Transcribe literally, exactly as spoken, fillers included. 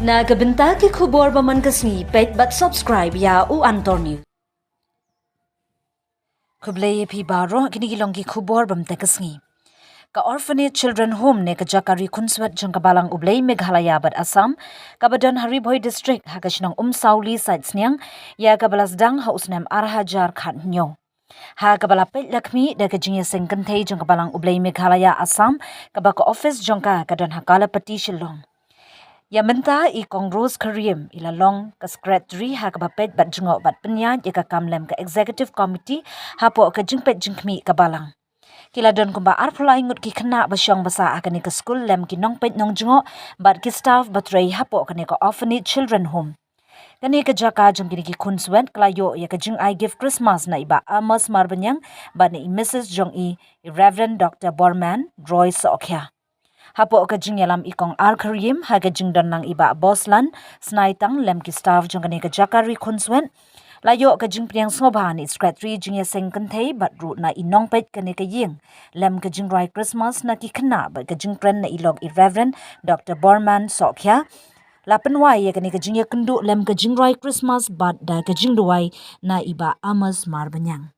Na ka bynta ki khubor ba man ka sngi, peit bad subscribe ïa U Antor News. Khublei ïa phi baroh, kine ki long ki khubor ba mynta ka sngi. Ka Orphanage Children Home ne ka jaka ri khunswet jong ka Balang U Blei Meghalaya bad Assam, kaba don ha Ri Bhoi District ha ka shnong Umsawli Saitsniang, ïa kaba la sdang ha u snem ar hajar khathynñiew. Ha kaba la peit la khmih da ka jingïaseng kynthei jong ka Balang U Blei Meghalaya Assam, kaba ka office jong ka ka don ha Kalapati Shillong. Ïa mynta i Kong Rose Khariem i la long ka secretary ha kaba peit bad jngoh bad pynïaid ïa ka kam lem ka executive committee hapoh ka jingpeit jingkhmih ka Balang. Ki la don kumba arphew lai ngut ki khynnah ba shong ba sah ha kane ka skul lem ki nongpeit nongjngoh bad ki staff ba trei hapoh kane ka Orphanage Children Home. Kane ka jaka jong kine ki khunswet ka la ïoh ïa ka jingai gift Christmas na i Bah Amos Marbaniang bad na i Missus jong i, i Reverend Doctor Borman Roy Sohkhia. Hapoh ka jingïalam i Kong R Khariem ha ka jingdon lang i Bah Boslan Snaitang lem ki staff jong kane ka jaka ri khunswet, la ïoh ka jingpdiang sngewbha na i secretary jingïaseng kynthei bad ruh na i nongpeit kane ka ïing lem ka jingrwai Christmas na ki khynnah bad ka jingkren na i lok i Reverend Doctor Borman Sohkhia. La pynwai ïa kane ka jingïakynduh lem ka jingrwai Christmas bad da ka jingduwai na i Bah Amos Marbaniang.